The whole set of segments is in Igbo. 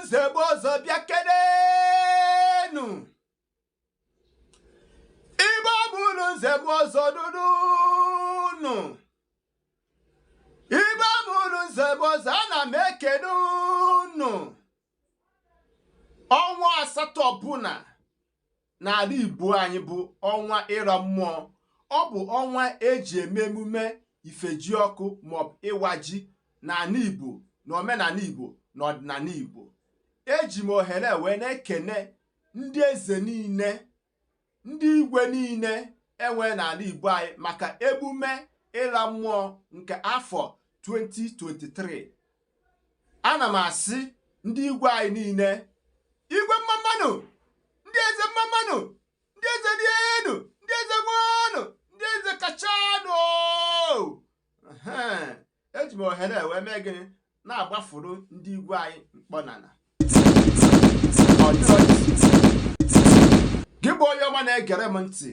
nze bụ ọzọ bịa kenenu. Igbo bụrụ nze bụ ọzọ dudunu. Igbo bụrụ nze bụ ọzọ, ana m ekene unu. Ọnwa asatọ ọbụla n'ala Igbo anyị bụ ọnwa ịra mmụọ. Ọ bụ ọnwa eji eme emume ifeji ọkụ maọbụ ịwa ji n'ala Igbo, na omenala Igbo na ọdịnala Igbo. Eji m ohere wee na-ekene ndị eze niile, ndị igwe niile enwe n'ala Igbo anyị maka emume ịra mmụọ nke afọ 2023. Ana m asị ndị igwe anyị niile, igwe mmamanụ, ndị eze mmamanụ, ndị eze rienu, ndị eze nwanụ, ndị eze kachanụ. Eji m ohere wee mee gịnị? Na-agbafuru ndị igwe anyị mkpọnala. Gị bụ onye ọma na-egere m ntị,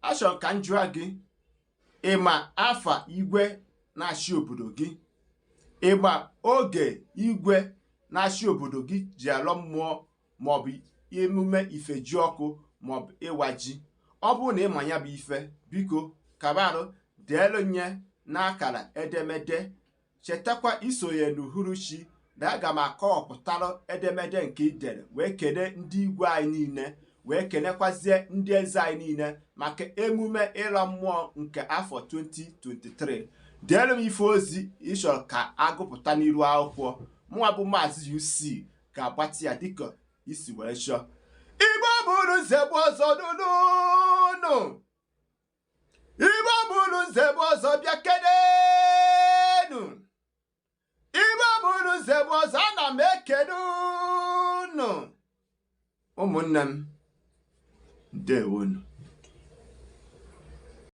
achọrọ ka m jụọ gị, ịma afa igwe na-achị obodo gị? Ịma oge igwe na-achị obodo gị ji alọ mmụọ maọbụ emume ifeji ọkụ maọbụ ịwa ji? Ọ bụrụ na ịma ya bụ ife, biko kabarụ deelu nye n'akara edemede. Chetakwa isonye n'uhuruchi na aga m akọwapụtarụ edemede nke i dere wee kene ndị igwe anyị niile, wee kenekwazie ndị eze anyị niile maka emume ịra mmụọ nke afọ 2023. Deere m ife ozi ị chọrọ ka agụpụta n'iru akwụkwọ. Mụnwa bụ Maazị UC ga-agbatị ya dịka isi wee chọọ. Igbo bụrụ nze bụ ọzọ nụnụnụ. Igbo bụrụ nze bụ ọzọ bịa kenenu. Igbo bụrụ nze bụ ọzọ, ana m ekene unu. Ụmụnne m, ndewonu.